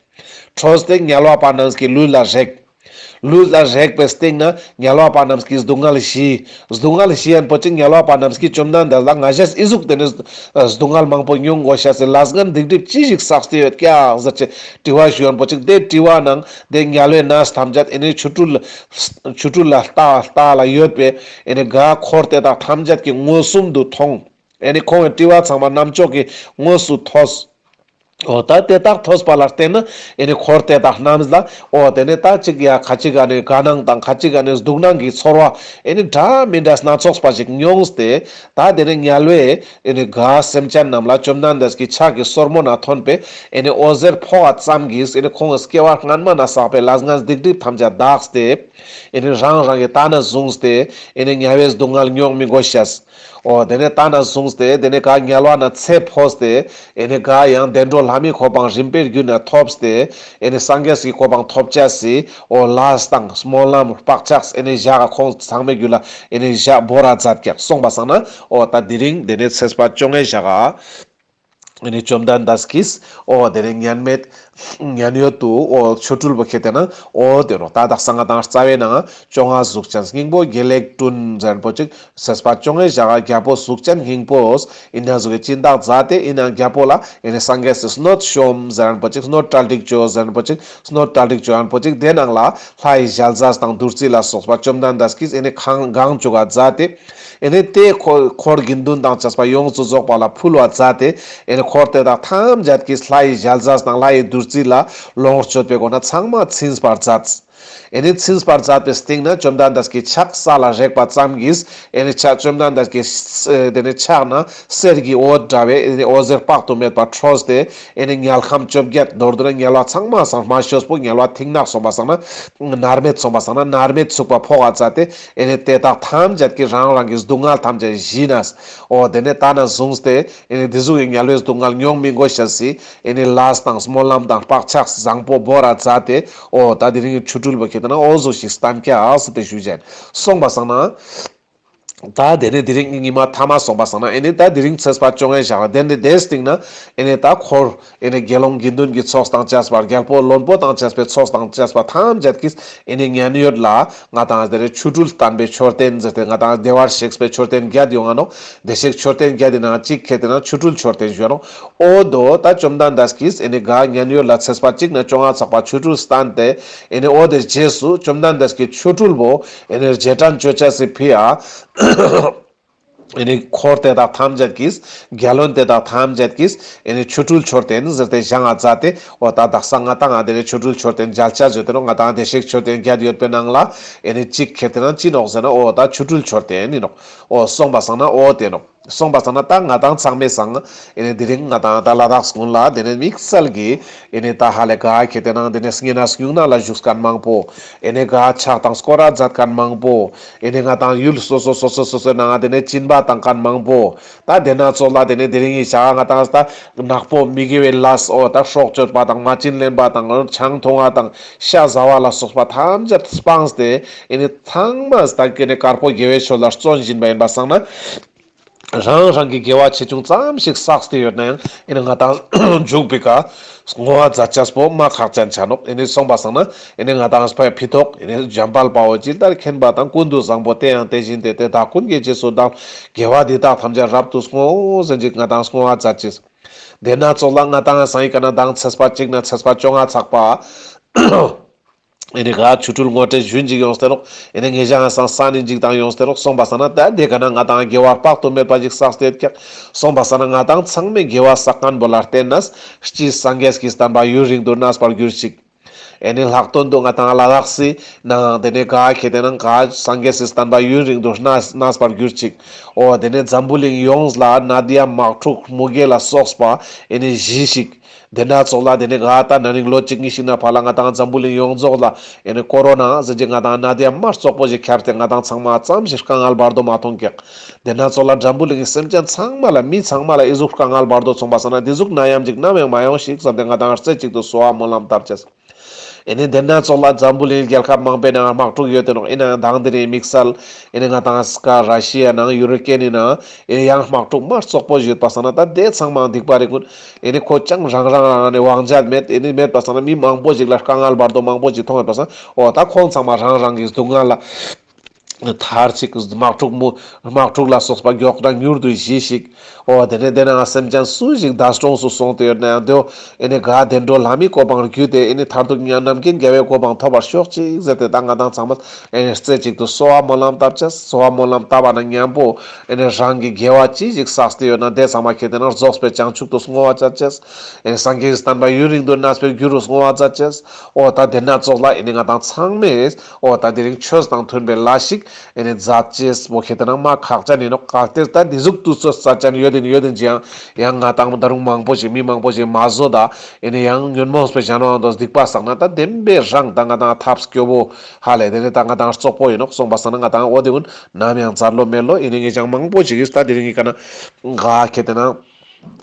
འཕྲོས་ཏེ་དམྱལ་བ་པ་རྣམས་ཀྱི་ལུས་ལ་རེག། ལུས་ལ་རེག་པའི་སྟེང་ན་དམྱལ་བ་པ་རྣམས་ཀྱི་སྡུག་བསྔལ་ཞི། སྡུག་བསྔལ་ཞི་ཡན་པོ་ཅིག་དམྱལ་བ་པ་རྣམས་ཀྱིས་བཅོམ་ལྡན་འདས་ལ་ང་ཞས་ཨི་ཟུག་དེ་ནི་སྡུག་བསྔལ་མང་པོ་མྱོང་དགོས་ཤེས་སི་ལས་ངན་སྡིག་སྒྲིབ་ཅི་ཞིག་བསགས་ཏེ་ཡོད་ཀྱག་ཟེར་ཅེས་དྲི་བ་ཞུ་ཡན་པོ་ཅིག། དེ་དྲི་བ་ནང་དེ་དམྱལ་བའི་གནས་ཐམས་ཅད་ཨེ་ནི་ཆོ་འཕྲུལ་ཆོ་འཕྲུལ་ལ་ལྟ་ལྟ་ལ་ཡོད་པའི་ཨེ་ནི་ག་འཁོར་དེ་དག་ཐམས་ཅད་ཀྱིས་མངོན་སུམ་དུ་མཐོང་། ཨེ་ནི་ཁོང་གི་དྲི་བ་ཚང་མ་རྣམ་ཅོག་གི་དངོས་སུ་ཐོས། འོ་ད་དེ་དག་ཐོས་པ་ལ་བརྟེན་ན་ཨེ་ནི་འཁོར་དེ་དག་རྣམས་ལ་འོ་དེ་ནས་ད་ཅིག་ཡ་ཁ་ཅིག་ག་ནི་དགའ་སྣང་དང་ཁ་ཅིག་ག་ནི་སྡུག་སྣང་གི་ཚོར་བ་ཨེ་ནི་འདྲ་མི་འདྲ་སྣ་ཚོགས་པ་ཞིག་མྱོང་སྟེ། ད་དེ་ནས་དམྱལ་བའི་ཨེ་ནི་ག་སེམས་ཅན་རྣམས་ལ་བཅོམ་ལྡན་འདས་ཀྱི་ཕྱག་གི་སོར་མོ་ན་ཐོན་པའི་ཨེ་ནི་འོད་ཟེར་ཕོག་པ་ཙམ་གྱིས་ཨེ་ནི་ཁོང་གི་སྐྱེ་བ་སྔན་མ་ན་བསགས་པའི་ལས་ངན་སྡིག་སྒྲིབ་ཐམས་ཅད་དག་སྟེ། ཨེ་ནི་རང་རང་གི་ད་ནས་བཟུང་སྟེ་ཨེ་ནི་དམྱལ་བའི་སྡུག་བསྔལ་མྱོང་མི་དགོས་ཤེས། འོ་དེ་ནས་ད་ནས་བཟུང་སྟེ་དེ་ནས་ག་དམྱལ་བ་ན་ཚེ་འཕོས་ཏེ་ཨེ་ནི་ག་ཡང་བདེ་འགྲོ་ལྷ་མིའི་གོ་འཕང་རིམ་པས་བརྒྱུད་ནས་ཐོབ་སྟེ་ཨེ་ནི་སངས་རྒྱས་ཀྱི་གོ་འཕང་ཐོབ་ཅེས་སི་འོ་ལས་དང་སྨོན་ལམ་བག་ཆགས་ཨེ་ནི་བཞག་ག་ཁོང་ཚང་མའི་རྒྱུད་ལ་ཨེ་ནི་བཞག་བོར་ར་མཛད་ཀྱག་སོང་པ་སང་ན་འོ་ད་དེ་རིང་དེ་ནས་ཚེས་པ་བཅོ་ལྔའི་ཞག་ག་ཨེ་ནི་བཅོམ་ལྡན་འདས་ཀྱིས་འོ་དེ་ནས་མཉན་མེད་མཉན་ཡོད་དུ་འོ་ཆོ་འཕྲུལ་བོ་ཁྱེར་ཏེ་ན་འོ་དེ་ནོ་ད་དག་ས་ང་དང་རྩ་བའི་ནང་བཅོ་ལྔ་གཟུགས་ཅན་སྙིང་པོ་དགེ་ལེགས་བསྐྲུན་ཟེར་མཁན་པོ་ཅིག་ཚེས་པ་བཅོ་ལྔའི་ཞག་ག་རྒྱལ་པོ་གཟུགས་ཅན་སྙིང་པོས་ཨེ་ནི་གཟུགས་ཀྱི་སྦྱིན་བདག་མཛད་དེ་ཨེ་ནི་རྒྱལ་པོ་ལ་ཨེ་ནི་སངས་རྒྱས་སི་སྣོད་ཤོམ་ཟེར་མཁན་པོ་ཅིག་སྣོད་གྲ་སྒྲིག་བཅོ་ཟེར་མཁན་པོ་ཅིག་སྣོད་གྲ་སྒྲིག་བཅོ་མཁན་པོ་ཅིག་དེ་ནང་ལ་ལྷ་ཡི་ཞལ་ཟས་དང་བདུད་རྩི་ལ་སོགས་པ་བཅོམ་ལྡན་འདས་ཀྱིས་ཨེ་ནི་གང་གང་བཅུག་ག་མཛད་དེ། ཨེ་ནི་དེ་འཁོར་འཁོར་དགེ་འདུན་དང་བཅས་པ་ཡོངས་སུ་རྫོགས་པ་ལ་ཕུལ་བ་མཛད་དེ། ཨེ་ནི་འཁོར་དེ་དག་ཐམས་ཅད་ཀྱིས་ལྷ་ཡི་ཞལ་ཟས་དང་ལྷ་ཡི་བདུད་རྩི་ལ་ལོངས་སྤྱོད་པའི་སྒོ་ནས་ཚང་མ་ཚིམས་པར་མཛད། ཨེ་ནི་ཚིམས་པར་མཛད་པའི་སྟེང་ན་བཅོམ་ལྡན་འདས་ཀྱི་ཕྱག་ས་ལ་རེག་པ་ཙམ་གྱིས་ཨེ་ནི་ཕྱག་བཅོམ་ལྡན་འདས་ཀྱི་ཨེ་ནི་ཕྱག་ན་གསེར་གྱི་འོད་འདྲ་བའི་ཨེ་ནི་འོད་ཟེར་དཔག་ཏུ་མེད་པ་འཕྲོས་ཏེ། ཨེ་ནི་དམྱལ་ཁམས་བཅོ་བརྒྱད་མདོར་བསྡུ་ན་དམྱལ་བ་ཚང་མ་སང་མ་ཤོས་པོ་དམྱལ་བ་མཐིང་ནག་སོང་པ་སང་ན་མནར་མེད་སོང་པ་སང་ན་མནར་མེད་ཚུགས་པ་ཕོག་ག་མཛད་དེ། ཨེ་ནི་དེ་དག་ཐམས་ཅད་ཀྱིས་རང་རང་གི་སྡུག་བསྔལ་ཐམས་ཅད་ཞི་ནས། འོ་དེ་ནས་ད་ནས་བཟུང་སྟེ་ཨེ་ནི་དེ་ཟུག་གི་དམྱལ་བའི་སྡུག་བསྔལ་མྱོང་མི་དགོས་ཤེས་སི་ཨེ་ནི་ལས་དང་སྨོན་ལམ་དང་བག་ཆགས་བཟང་པོ་བོར་ར་མཛད་དེ། འོ་ད་དེ་རིང་གི་ཆོ་འཕྲུལ་བོ་ཁྱེར་ཏེ་ན་འོ་ཟུག་ཞིག་བསྟན་ཀྱག་ཟེར་ཏེ་ཞུ་བྱས་སོང་པ་སང་ན། ད་དེ་ནས་དེ་རིང་ཉི་མ་ཐ་མ་སོང་པ་སང་ན་ཨེ་ནི་ད་དེ་རིང་ཚེས་པ་བཅོ་ལྔའི་ཞག་ལ་དེ་ནས་དེའི་སྟེང་ན་ཨེ་ནི་ད་འཁོར་ཨེ་ནི་དགེ་སློང་དགེ་འདུན་གྱི་ཚོགས་དང་བཅས་པ་རྒྱལ་པོ་བློན་པོ་དང་བཅས་པའི་ཚོགས་དང་བཅས་པ་ཐམས་ཅད་ཀྱིས་ཨེ་ནི་མཉན་ཡོད་ལ་ང་དང་དེ་རིང་ཆོ་འཕྲུལ་བསྟན་པའི་མཆོད་རྟེན་ཟེར་ཏེ་ང་དང་བདེ་བར་གཤེགས་པའི་མཆོད་རྟེན་བརྒྱད་ཡོང་ང་ནོག་བདེ་གཤེགས་མཆོད་རྟེན་བརྒྱད་དེ་ནང་གཅིག་ཁྱེར་ཏེ་ན་ཆོ་འཕྲུལ་མཆོད་རྟེན་ཞུ་ནོག་འོ་དོ་ད་བཅོམ་ལྡན་འདས་ཀྱིས་ཨེ་ནི་ག་མཉན་ཡོད་ལ་ཚེས་པ་གཅིག་ནས་བཅོ་ལྔ་ཚགས་པ་ཆོ་འཕྲུལ་བསྟན་ཏེ། ཨེ་ནི་འོ་དེ་རྗེས་སུ་བཅོམ་ལྡན་འདས་ཀྱི་ཆོ་འཕྲུལ་བོ་ཨེ་ནི་རྗེས་དྲན་བཅོ་ཅེས་སི་ཕི་ཡ། ཨེ་ནི་འཁོར་དེ་དག་ཐམས་ཅད་ཀྱིས་རྒྱལ་བློན་དེ་དག་ཐམས་ཅད་ཀྱིས་ཨེ་ནི་ཆོ་འཕྲུལ་མཆོད་རྟེན་ཟེར་ཏེ་བཞེངས་ང་མཛད་དེ། འོ་ད་དག་ས་ང་དང་ང་དེ་ནས་ཆོ་འཕྲུལ་མཆོད་རྟེན་མཇལ་ཅེས་ཡོད་དེ་ནོག་ང་དང་བདེ་གཤེགས་མཆོད་རྟེན་བརྒྱད་ཡོད་པའི་ནང་ལ་ཨེ་ནི་གཅིག་ཁྱེར་ཏེ་ན་ཅི་ནོག་ཟེར་ན་འོ་ད་ཆོ་འཕྲུལ་མཆོད་རྟེན་ཡིན་ནོག་འོ་སོང་པ་སང་ན་འོ་དེ་ནོག་སོང་པ་སང་ན་ད་ང་དང་ཚང་མའི་སང་ཨེ་ནི་དེ་རིང་ང་དང་ད་ལ་དྭགས་ཀུན་ལ་དེ་ནས་དམིགས་བསལ་གྱི་ཨེ་ནི་ད་ཧ་ལས་ག་ཁྱེར་ཏེ་ན་དེ་ནས་བསྙེན་གནས་སྨྱུང་གནས་ལ་བཞུགས་མཁན་མང་པོ། ཨེ་ནི་ག་ཕྱག་དང་སྐོར་ར་མཛད་མཁན་མང་པོ། ཨེ་ནི་ང་དང་ཡུལ་སོ་སོ་སོ་སོ་སོ་སོའི་ནང་དེ་ནས་སྦྱིན་པ་བཏང་མཁན་མང་པོ། ད་དེ་ན་ཚོགས་ལ་དེ་ནས་དེ་རིང་གི་ཞག་ང་དང་ད་ནག་པོ་མི་དགེ་བའི་ལས་འོ་ད་སྲོག་གཅོད་པ་དང་མ་བྱིན་ལེན་པ་དང་ཆང་འཐུང་བ་དང་ཤ་ཟ་བ་ལ་སོགས་པ་ཐམས་ཅད་སྤངས་ཏེ་ཨེ་ནི་ཚང་མ་ད་ཀེ་ནི་དཀར་པོ་དགེ་བའི་ཆོས་ལ་བརྩོན་བཞིན་པ་ཡིན་པ་སང་ན། རང་རང་གི་དགེ་བ་ཆེ་ཆུང་ཙམ་ཞིག་བསགས་ཏེ་ཡོད་ན་ཡང་ཨེ་ནི་ང་དང་འཇུག་པའི་ཀ་བསྔོ་བ་མཛད་ཅེས་པོ་མ་ཁག་ཅན་ཆ་ནོག་ཨེ་ནི་སོང་པ་སང་ན་ཨེ་ནི་ང་དང་ཕ་ཕི་ཏོག་ཨེ་ནི་འཇམ་དཔལ་དཔའ་བོས་ཇི་ལྟར་མཁྱེན་པ་དང་། ཀུན་ཏུ་བཟང་པོ་དེ་ཡང་དེ་བཞིན་ཏེ། དེ་དག་ཀུན་གྱི་རྗེས་སུ་བདག་དགེ་བ་འདི་དག་ཐམས་ཅད་རབ་ཏུ་བསྔོ་ཟེར་ཅིག་ང་དང་བསྔོ་བ་མཛད་ཅེས། དེ་ན་ཚོགས་ལ་ང་དང་སང་ཡི་ཀ་ན་དང་ཚེས་པ་གཅིག་ནས་ཚེས་པ་བཅོ་ལྔ་ཚགས་པ། ཨེ་ནི་ག་ཆོ་འཕྲུལ་ངོ་སྤྲོད་ཞུ་ཅིག་ཡོངས་ཏེ་ནོག་ཨེ་ནི་ངེད་ཅག་སང་ས་ནི་ཅིག་དང་ཡོངས་ཏེ་ནོག་སོང་པ་སང་ན་ད་དེ་ག་ན་ང་དང་དགེ་བ་དཔག་ཏུ་མེད་པ་ཅིག་བསགས་ཏེ་ཡོད་ཀྱག་སོང་པ་སང་ན་ང་དང་ཚང་མས་དགེ་བ་བསགས་མཁན་པོ་ལ་བརྟེན་ནས་སྤྱིར་སངས་རྒྱས་ཀྱི་བསྟན་པ་ཡུན་རིང་དུ་གནས་པར་གྱུར་ཅིག་ཨེ་ནི་ལྷག་དོན་དུ་ང་དང་ལ་དྭགས་སི་ནང་དེ་ནས་ག་ཁྱེར་ཏེ་ན་ག་སངས་རྒྱས་སི་བསྟན་པ་ཡུན་རིང་དུ་གནས་གནས་པར་གྱུར་ཅིག་འོ་དེ་ནས་འཛམ་བུ་གླིང་ཡོངས་ལ་ནད་ཡམས་དམག་འཁྲུག་མུ་གེ་ལ་སོགས་པ་ཨེ་ནི་ཞི་ཞིག་དེ་ན་ཚོགས་ལ་དེ་ནས་ག་ད་ན་ནིང་ལོ་གཅིག་གཉིས་ཤིག་ན་ཕར་ལ་ང་དང་འཛམ་བུ་གླིང་ཡོངས་རྫོགས་ལ་ཨེ་ནི་ཀོ་རོ་ན་ཟེར་གྱི་ང་དང་ནད་ཡམས་མ་རྩོག་པོ་ཞིག་ཁྱབ་སྟེ་ང་དང་ཚང་མ་ཙམ་ཞིག་དཀའ་ངལ་བར་དོ་མ་མཐོང་ཀྱག་དེ་ན་ཚོགས་ལ་འཛམ་བུ་གླིང་གི་སེམས་ཅན་ཚང་མ་ལ་མི་ཚང་མ་ལ་ཨི་ཟུག་དཀའ་ངལ་བར་དོ་སོང་པ་སང་ན་དེ་ཟུག་ནད་ཡམས་ཅིག་ནམ་ཡང་མ་ཡོང་ཞིག་བསམ་སྟེ་ང་དང་རྩེ་གཅིག་ཏུ་གསོལ་བ་སྨོན་ལམ་བཏབ་ཅེས། ཨེ་ནི་དེ་ན་ཚོགས་ལ་འཛམ་བུ་གླིང་རྒྱལ་ཁབ་མང་པོའི་ནང་དམག་འཁྲུག་ཡོད་དེ་ནོག་ཨིན་ནའང་དང་དེ་རིང་དམིགས་བསལ་ཨེ་ནི་ང་དང་སྐ་ར་ཤི་ཡ་ནང་ཡུ་རོ་ཀེན་ནི་ནང་ཨེ་ནི་ཡང་དམག་འཁྲུག་མ་རྩོག་པོ་ཡོད་པ་སང་ན་ད་དེ་ཚང་མ་སྡིག་པ་རེ་ཀུན་ཨེ་ནི་ཁོ་ཅང་རང་རང་ཨེ་ནི་དབང་ཆ་མེད་ཨེ་ནི་མེད་པ་སང་ན་མི་མང་པོ་ཞིག་ལ་དཀའ་ངལ་བར་དོ་མང་པོ་ཞིག་མཐོང་ཡོད་པ་སང་འོ་ད་ཁོང་ཚང་མ་རང་རང་གི་སྡུག་བསྔལ་ལ་ མཐར་ཅིག་དམག་འཁྲུག་མུ་དམག་འཁྲུག་ལ་སོགས་པ་མགྱོགས་དང་མྱུར་དུ་ཞི་ཞིག་འོ་དེ་ནས་དེ་ན་སེམས་ཅན་སུ་ཞིག་འདས་གྲོངས་སུ་སོང་སྟེ་ཡོད་ན་ཡང་དེའོ་ཨེ་ནི་ག་བདེ་འགྲོ་ལྷ་མིའི་གོ་འཕང་བརྒྱུད་དེ་ཨེ་ནི་མཐར་ཐུག་ཉམས་རྒྱུན་དགེ་བའི་གོ་འཕང་ཐོབ་པར་ཤོག་ཅིག་ཟེར་ཏེ་ད་ང་དང་ཚང་མ་ཨེ་ནི་རྩེ་གཅིག་ཏུ་གསོལ་བ་སྨོན་ལམ་བཏབ་ཅེས། གསོལ་བ་སྨོན་ལམ་བཏབ་པ་ན་མཉམ་པོ་ཨེ་ནི་རང་གི་དགེ་བ་ཅི་ཞིག་བསགས་ཏེ་ཡོད་ན་དེ་ཚང་མ་ཁྱེར་ཏེ་ན་རྫོགས་པའི་བྱང་ཆུབ་ཏུ་བསྔོ་བ་བྱ་ཅེས། ཨེ་ནི་སངས་རྒྱས་ཀྱི་བསྟན་པ་ཡུན་རིང་དུ་གནས་པའི་རྒྱུ་རུ་བསྔོ་བ་བྱ་ཅེས། འོ་ད་དེ་ན་ཙོགས་ལ་ཨེ་ནི་ང་དང་ཚང་མས་འོ་ད་དེ་རིང་ཆོས་དང་མཐུན་པའི་ལས་ཤིག་ཨེ་ནི་མཛད་ཅེས་པོ་ཁྱེར་ཏེ་ན་མ་ཁག་ཅན་ཡིན་ནོག་གལ་ཏེ་ད་དེ་ཟུག་ཏུ་ཙོགས་མཛད་ཅན་ཡོད་དེ་ཡོད་དེ་ཅི་ཡང་ཡང་ང་དང་ད་རུང་མང་པོ་ཞིག་མི་མང་པོ་ཞིག་མ་བཟོ་ད་ཨེ་ནི་ཡང་ཉོན་མོངས་པའི་གཞན་དབང་དུ་སྡིག་པ་བསགས་ན་ད་བདེན་པའི་རང་ད་ང་དང་ཐབས་སྐྱོ་བོ་ཧ་ལས་དེ་ནི་ད་ང་དང་རྩོག་པོ་ཡིན་ནོག་སོང་པ་སང་ན་ང་དང་འོ་དེ་ཀུན་ནམ་ཡང་མཛད་ལོ་མེད་ལོ་ཨེ་ནི་ངེད་ཅག་མང་པོ་ཞིག་གིས་ད་དེ་རིང་གི་ཀ་ན་ག་ཁྱེར་ཏེ་ན།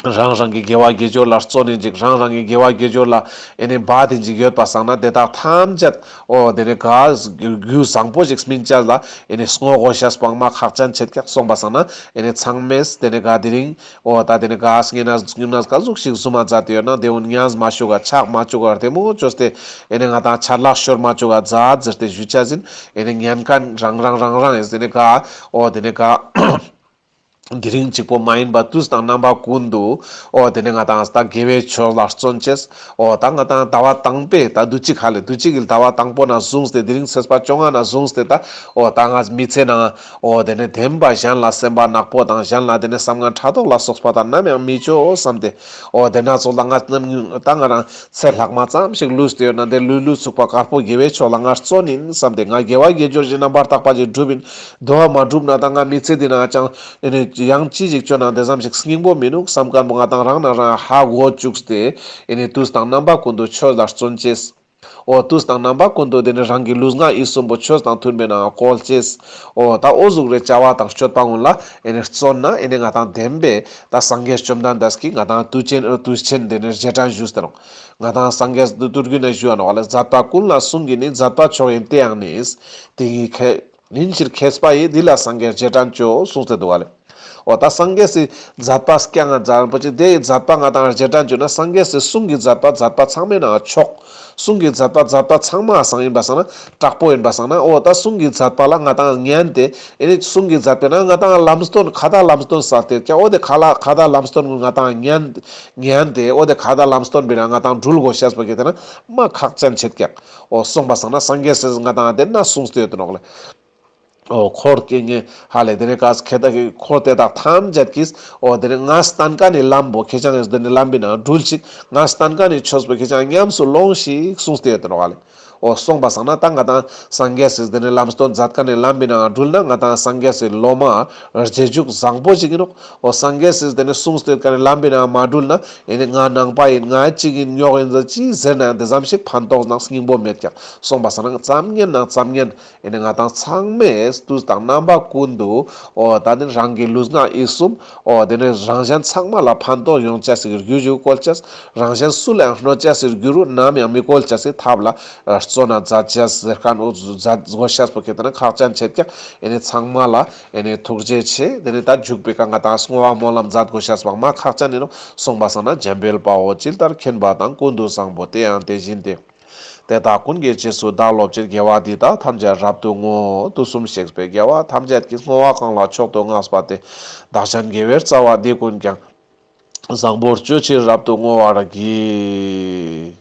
རང་རང་གི་དགེ་བ་དགེ་སྦྱོར་ལ་བརྩོན་ནིན་ཅིག་རང་རང་གི་དགེ་བ་དགེ་སྦྱོར་ལ་ཨེ་ནི་འབད་དེ་ཅིག་ཡོད་པ་སང་ན་དེ་དག་ཐམས་ཅད་འོ་དེ་ནི་ག་རྒྱུ་བཟང་པོ་ཞིག་སྨིན་ཅེས་ལ་ཨེ་ནི་བསྔོ་དགོས་ཤེས་པོ་མ་ཁག་ཅན་ཆེད་ཀྱག་སོང་པ་སང་ན་ཨེ་ནི་ཚང་མས་དེ་ནི་ག་དེ་རིང་འོ་ད་དེ་ནི་ག་སྔན་ན་སྔན་ན་ག་ཟུག་ཞིག་བཟུང་མ་མཛད་དེ་ཡོད་ན་དེ་འུན་ཉན་མ་བཅུག་ག་ཆག་མ་བཅུག་ག་དེ་མོ་བཅོས་ཏེ་ཨེ་ནི་ང་དང་ཆད་ལྷག་ཤོར་མ་བཅུག་ག་མཛད་ཟེར་ཏེ་ཞུ་ཅེས་ཡིན། ཨེ་ནི་ཉན་མཁན་རང་རང་རང་རང་ཨེ་དེ་ནི་ག་འོ་དེ་ནི་ག་དེ་རིང་གཅིག་པོ་མ་ཡིན་པ་དུས་དང་རྣམ་པ་ཀུན་ཏུ་འོ་དེ་ནས་ང་དང་ད་དགེ་བའི་ཕྱོགས་ལ་བརྩོན་ཅེས། འོ་ད་ང་དང་ཟླ་བ་དང་པོའི་ད་དུས་གཅིག་ཧ་ལས་དུས་གཅིག་གི་ཟླ་བ་དང་པོ་ནས་བཟུང་སྟེ་དེ་རིང་ཚེས་པ་བཅོ་ལྔ་ནས་བཟུང་སྟེ་ད་འོ་ད་ང་མི་ཚེ་ནང་འོ་དེ་ནས་བདེན་པ་གཞན་ལ་སེམས་པ་ནག་པོ་དང་གཞན་ལ་དེ་ནས་བསམ་ངན་ཕྲག་དོག་ལ་སོགས་པ་དང་ནམ་ཡང་མི་བཅོ་བསམ་སྟེ་འོ་དེ་ན་ཚོགས་ལ་ང་ད་ང་རང་ཚེ་ལྷག་མ་ཙམ་ཞིག་ལུས་ཏེ་ཡོད་ན་དེ་ལུས་ལུས་ཚུགས་པ་དཀར་པོ་དགེ་བའི་ཕྱོགས་ལ་ང་བརྩོན་ཡིན་བསམ་སྟེ་ང་དགེ་བ་དགེ་སྦྱོར་ཞིག་རྣམ་པར་དག་པ་ཞིག་བསྒྲུབ་ཡིན། དོ་བ་མ་བསྒྲུབ་ན་ད་ང་མི་ཚེ་འདི་ན་ཅང་ཨེ་ནི་ཡང་ཅི་ཞིག་བཅོ་ན་དེ་ཙམ་ཞིག་སྙིང་པོ་མི་ནུག་བསམ་མཁན་པོ་ང་དང་རང་ན་རང་ཧ་གོ་བཅུག་སྟེ་ཨེ་ནི་དུས་དང་རྣམ་པ་ཀུན་ཏུ་ཆོས་ལ་བརྩོན་ཅེས། འོ་དུས་དང་རྣམ་པ་ཀུན་ཏུ་དེ་ནི་རང་གི་ལུས་ངག་ཡིད་གསུམ་པོ་ཆོས་དང་མཐུན་པའི་ནང་བཀོལ་ཅེས། འོ་ད་འོ་ཟུག་རེ་བྱ་བ་དང་སྤྱོད་པ་ཀུན་ལ་ཨེ་ནི་བརྩོན་ན་ཨེ་ནི་ང་དང་བདེན་པའི་ད་སངས་རྒྱས་བཅོམ་ལྡན་འདས་ཀྱིས་ང་དང་དུས་ཆེན་དུས་ཆེན་དེ་ནི་རྗེས་དྲན་ཞུས་ཏེ་རུང་ང་དང་སངས་རྒྱས་དུས་དུས་རྒྱུན་ནས་ཞུ་བ་ནོག་ལེ། མཛད་པ་ཀུན་ལ་གསུང་གི་ནི། མཛད་པ་མཆོག་ཡིན་དེ་ཡང་ནི། དེ་ཡི་ཁྱད་ཉིན་ཕྱིར་མཁས་པ་ཡིས། འདི་ལ་སངས་རྒྱས་རྗེས་དྲན་བཅོ། གསུངས་ཏེ་འདུག་ག་ལེ། འོ་ད་སངས་རྒྱས་སི་མཛད་པ་སྐྱང་ང་མཛད་པ་ཅིག་དེ་ཡི་མཛད་པ་ང་དང་རྗེས་དྲན་བཅོ་ན་སངས་རྒྱས་སི་གསུང་གི་མཛད་པ་མཛད་པ་ཚང་མའི་ནང་མཆོག་གསུང་གི་མཛད་པ་མཛད་པ་ཚང་མ་སང་ཡིན་པ་སང་ན་དྲག་པོ་ཡིན་པ་སང་ན་འོ་ད་གསུང་གི་མཛད་པ་ལ་ང་དང་ཉན་ཏེ་ཨེ་ནི་གསུང་གི་མཛད་པའི་ནང་ང་དང་ལམ་སྟོན་ཁ་ད་ལམ་སྟོན་ས་དེ་ཀྱང་འོ་དེ་ཁ་ལ་ཁ་ད་ལམ་སྟོན་ང་དང་ཉན་ཉན་ཏེ་འོ་དེ་ཁ་ད་ལམ་སྟོན་པའི་ནང་ང་དང་འགྲུལ་དགོས་ཤེས་པ་གི་དེ་ན་མ་ཁག་ཅན་ཆེད་ཀྱག་འོ་སོང་པ་སང་ན་སངས་རྒྱས་སི་ང་དང་དེ་ན་གསུངས་ཏེ་ཡོད་དེ་ནོག་ལེ། འོ་འཁོར་དེ་ནི་ཧ་ལས་དེ་ནི་ག་ཁྱེད་དག་གི་འཁོར་དེ་དག་ཐམས་ཅད་ཀྱིས་འོ་དེ་ནི་ང་བསྟན་མཁན་ནི་ལམ་པོ་ཁྱེད་ཅག་གིས་དེ་ནི་ལམ་པའི་ནང་འགྲུལ་ཞིག་ང་བསྟན་མཁན་ནི་ཆོས་པོ་ཁྱེད་ཅག་ཉམས་སུ་ལོངས་ཤིག་གསུངས་ཏེ་ཡོད་དེ་ནོག་ལེ། འོ་སོང་པ་སང་ན་ད་ང་དང་སངས་རྒྱས་སི་དེ་ནི་ལམ་སྟོན་མཛད་མཁན་ནི་ལམ་པའི་ནང་འགྲུལ་ན་ང་དང་སངས་རྒྱས་སི་སློབ་མ་རྗེས་འཇུག་བཟང་པོ་ཞིག་ཡིན་ནོག་འོ་སངས་རྒྱས་སི་དེ་ནི་གསུངས་ཏེ་ཡོད་མཁན་ནི་ལམ་པའི་ནང་མ་འགྲུལ་ན་ཨེ་ནི་ང་ནང་པ་ཡིན་ང་གཅིག་ཡིན་རྙོག་ཡིན་ཟེར་ཅི་ཟེར་ན་དེ་ཙམ་ཞིག་ཕན་ཐོགས་ནང་སྙིང་པོ་མེད་ཀྱག་སོང་པ་སང་ན་ཙམ་ཉན་ན་ཙམ་ཉན། ཨེ་ནི་ང་དང་ཚང་མས་དུས་དང་རྣམ་པ་ཀུན་ཏུ་འོ་ད་ནི་རང་གི་ལུས་ངག་ཡིད་གསུམ་འོ་དེ་ནི་རང་གཞན་ཚང་མ་ལ་ཕན་ཐོགས་ཡོང་ཅེས་སི་རྒྱུ་ཞིག་བཀོལ་ཅེས། རང་གཞན་སུ་ལའང་གནོད་ཅེས་སི་རྒྱུ་རུ་ནམ་ཡང་མི་བཀོལ་ཅེས་སི་ཐབས་ལ་བརྩོན་ན་མཛད་ཅེས་ཟེར་མཁན་འོ་མཛད་དགོས་ཤེས་པོ་ཁྱེད་དེ་ན་ཁག་ཅན་ཆེད་ཀྱག་ཨེ་ནི་ཚང་མ་ལ་ཨེ་ནི་ཐུགས་རྗེ་ཆེ། དེ་ནི་ད་འཇུག་པའི་ཀ་ང་དང་བསྔོ་བ་སྨོན་ལམ་མཛད་དགོས་ཤེས་པོ་མ་ཁག་ཅན་ཡིན་ནོག་སོང་པ་སང་ན་འཇམ་དཔལ་དཔའ་བོས་ཇི་ལྟར་མཁྱེན་པ་དང་། ཀུན་ཏུ་བཟང་པོ་དེ་ཡང་དེ་བཞིན་ཏེ། དེ་དག་ཀུན་གྱི་རྗེས་སུ་བདག་སློབ་ཕྱིར། དགེ་བ་འདི་དག་ཐམས་ཅད་རབ་ཏུ་བསྔོ། དུས་གསུམ་གཤེགས་པའི་རྒྱལ་བ་ཐམས་ཅད་ཀྱིས། བསྔོ་བ་གང་ལ་མཆོག་ཏུ་བསྔགས་པ་དེས། བདག་ཀྱང་དགེ་བའི་རྩ་བ་འདི་ཀུན་ཀྱང་། བཟང་པོར་སྤྱོད་ཕྱིར་རབ་ཏུ་བསྔོ་བར་བགྱི།